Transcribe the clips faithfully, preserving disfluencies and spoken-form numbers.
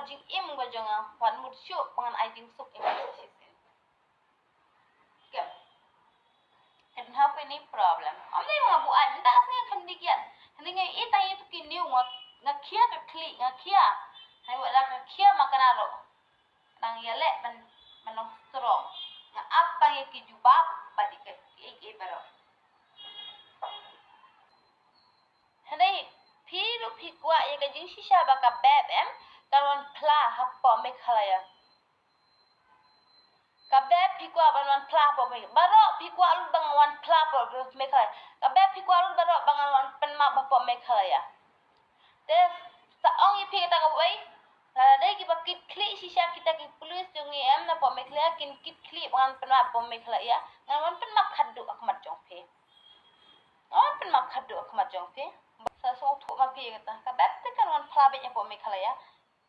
jingim ka jong nga, wat mut shuh ba ngan ai jingsuk ïa phi shisien. Kem. I don't have any problem. Ym dei ma nga buaid, ynda ka sngi khyndiat. Hynrei nga ïohi tang ïa tu ki new, nga, nga khia ka khlieh, nga khia. Hynrei wat la ka khia ma ka na ruh. Nang ïaleh ban, ban long strong. Nga ap tang ïa ki jubab bad ïa ki, ïa ki baroh. Hynrei phi ruh phi kwah ïa ka jingshisha ba ka bep em, kan wan phla hapoh Meghalaya. Ka bep phi kwah ban wan phla hapoh Meghalaya. Baroh phi kwah lut ban wan phla hapoh Meghalaya. Ka bep phi kwah lut baroh ban wan pynmap hapoh Meghalaya. Te sa ong ïa phi kata kawei, lada dei kiba kit khlieh shisha kita ki police jong ngi em na hapoh Meghalaya, kin kit khlieh ban pynmap hapoh Meghalaya, ngan wan pynmap khadduh ha khmat jong phi. Ngan wan pynmap khadduh ha khmat jong phi. Sa sngewthuh ma phi kata. Ka bep te kan wan phla beit hapoh Meghalaya.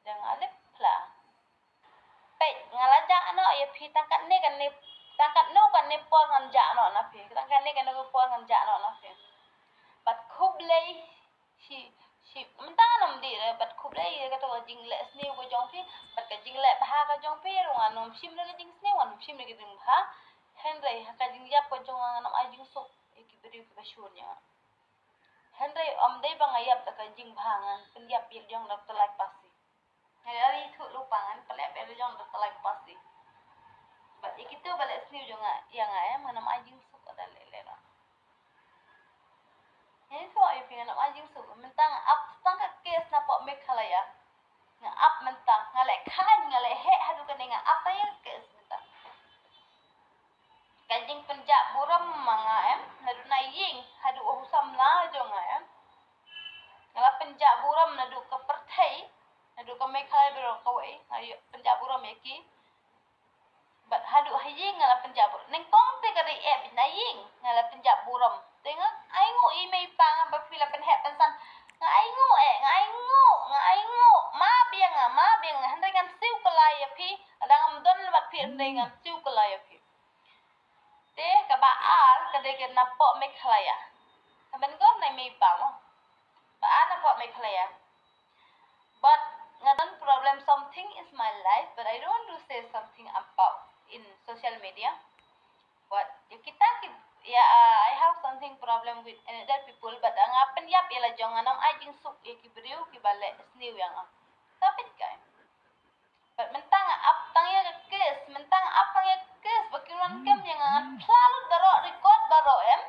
Dang alip phla. Peit, nga la jah noh ïa phi tang katne katne, tang katno katne por ngan jah noh na phi. Tang katne katne por ngan jah noh na phi. Bad khublei shi, shi, mynta ngan ym dih re, bad khublei ïa kato ka jingleh sniew ka jong phi, bad ka jingleh bha ka jong phi, ruh ngan ym shim re ka jingsniew, ngan ym shim re ka jingbha. Hynrei ha ka jingïap ka jong nga ngan ym ai jingsuk ïa ki briew kiba shun ïa nga. Hynrei ym dei ba nga ïap da ka jingbha, ngan pynïap ïa la jong da ka Talaipasi. Nga la ri thuh lypa, ngan pynïap ïa la jong da ka Talaipasi. Bad ïa kito ba leh sniew jong nga, ïa nga em, ngan ym ai jingsuk da leh leh ruh. Ngan ïathuh ïa phi, ngan ym ai jingsuk. Mynta nga ap tang ka case na hapoh Meghalaya. Nga ap mynta, nga leh khlaiñ, nga leh heh haduh kane, nga ap tang ïa ka case mynta. Ka jingpynjah burom ma nga em, naduh na ïing haduh u samla jong nga em. Nga la pynjah burom naduh ka pyrthei, naduh ka Meghalaya baroh kawei, nga la pynjah burom ïa ki. Bad haduh ha ïing nga la pynjah burom. Nyngkong te ka dei eh beit na ïing nga la pynjah burom. Te nga ainguh ïa i mei i pa nga ba phi la pynheh pynsan. Nga ainguh eh, nga ainguh, nga ainguh. Map ïa nga, map ïa nga. Hynrei ngan siew kylla ïa phi. Lada ngam don bad phi hynrei ngan siew kylla ïa phi. Te kaba ar ka dei ka na hapoh Meghalaya. Ka ban gon na i mei i pa mo. Ba ar na hapoh Meghalaya. But nga don problem, something is my life, but I don't want to say something about in social media. But ïa kita ki, ïa, uh, I have something problem with another people, but nga pynïap ïa la jong, ngan ym ai jingsuk ïa ki briew kiba leh sniew ïa nga. Stop it, guys. Bad mynta nga ap tang ïa ka case, mynta nga ap tang ïa ka case ba ki wan kem ïa nga, ngan phla lut baroh, record baroh em.